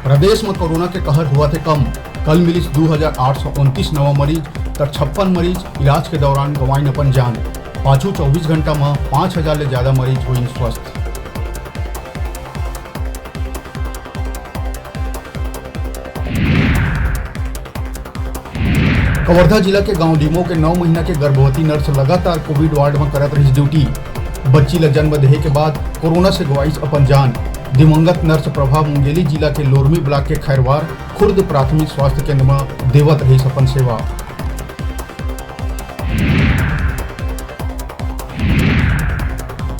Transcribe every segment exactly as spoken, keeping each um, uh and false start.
प्रदेश म कोरोना के कहर होवत हे कम। कल मिलिस दू हजार आठ सौ उनतीस नवा मरीज, त छप्पन मरीज इलाज के दौरान गंवाइन अपन जान। पाछू चौबीस घंटा म पाँच हजार ले जादा मरीज होइन स्वस्थ। कवर्धा जिला के गांव डीमो के नौ महीना के गर्भवती नर्स लगातार कोविड वार्ड म करत रहिस ड्यूटी। बच्ची ल जन्म देहे के बाद कोरोना से गंवाइस अपन जान। दिवंगत नर्स प्रभा मुंगेली जिला के लोरमी ब्लॉक के खैरवार खुर्द प्राथमिक स्वास्थ्य केंद्र म देवत रहिस अपन सेवा।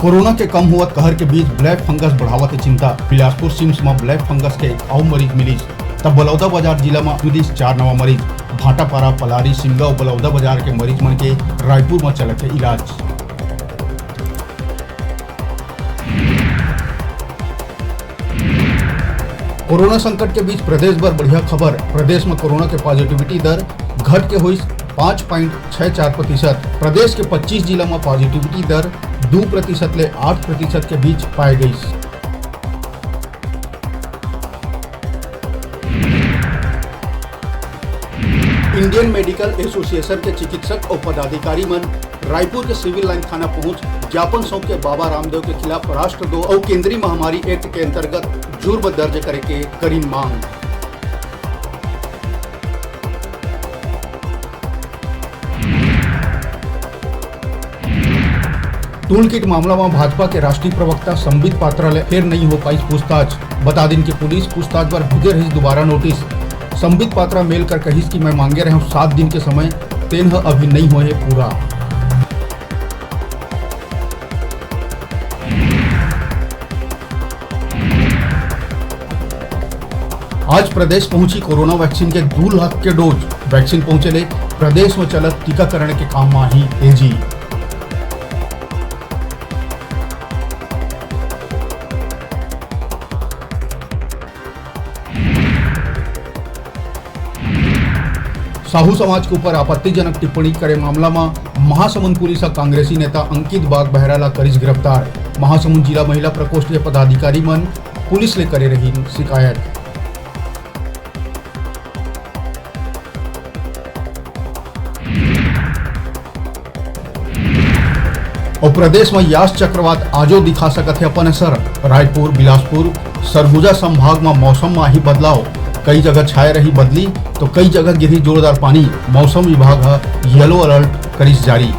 कोरोना के कम होवत कहर के बीच ब्लैक फंगस बढ़ावत हे चिंता। बिलासपुर सिम्स म ब्लैक फंगस के एक अउ मरीज मिलिस, तब बलौदाबाजार जिला म मिलिस चार नवा मरीज। भाटापारा, पलारी, सिमगा अउ बलौदाबाजार के मरीज मन के रायपुर म चलत हे इलाज। कोरोना संकट के बीच प्रदेश बर बढ़िया खबर। प्रदेश म कोरोना के पॉजिटिविटी दर घट के होइस पाँच पॉइंट छह चार प्रतिशत। प्रदेश के पच्चीस जिला म पॉजिटिविटी दर दू प्रतिशत ले आठ प्रतिशत के बीच पाए गइस। इंडियन मेडिकल एसोसिएशन के चिकित्सक अउ पदाधिकारी मन रायपुर के सिविल लाइन थाना पहुंच ज्ञापन सौंप के बाबा रामदेव के खिलाफ राष्ट्रद्रोह अउ केंद्रीय महामारी एक्ट के अंतर्गत जुर्म दर्ज करे के करिन मांग। टूल किट मामला म भाजपा के राष्ट्रीय प्रवक्ता संबित पात्रा ले फेर नइ हो पाइस पूछताछ। बता दिन कि पुलिस पूछताछ बर भेजे रहिस दोबारा नोटिस। संबित पात्रा मेल कर कहिस कि मैं मांगे रहेंव सात दिन के समय, तेन ह अभी नइ होए हे पूरा। आज प्रदेश पहुंची कोरोना वैक्सीन के दू लाख के डोज। वैक्सीन पहुंचे ले प्रदेश म चलत टीकाकरण के काम म आही तेजी। साहू समाज के ऊपर आपत्तिजनक टिप्पणी करे मामला म महासमुंद पुलिस ह कांग्रेसी नेता अंकित बाग बहरा ला करिस गिरफ्तार। महासमुंद जिला महिला प्रकोष्ठ के पदाधिकारी मन पुलिस ले करे रहिन शिकायत। अउ प्रदेश म यास चक्रवात आजो दिखा सकत हे अपन असर। रायपुर, बिलासपुर, सरगुजा संभाग म मौसम म आही बदलाव। कई जगह छाए रही बदली, तो कई जगह गिरही जोरदार पानी। मौसम विभाग ह येलो अलर्ट करिस जारी।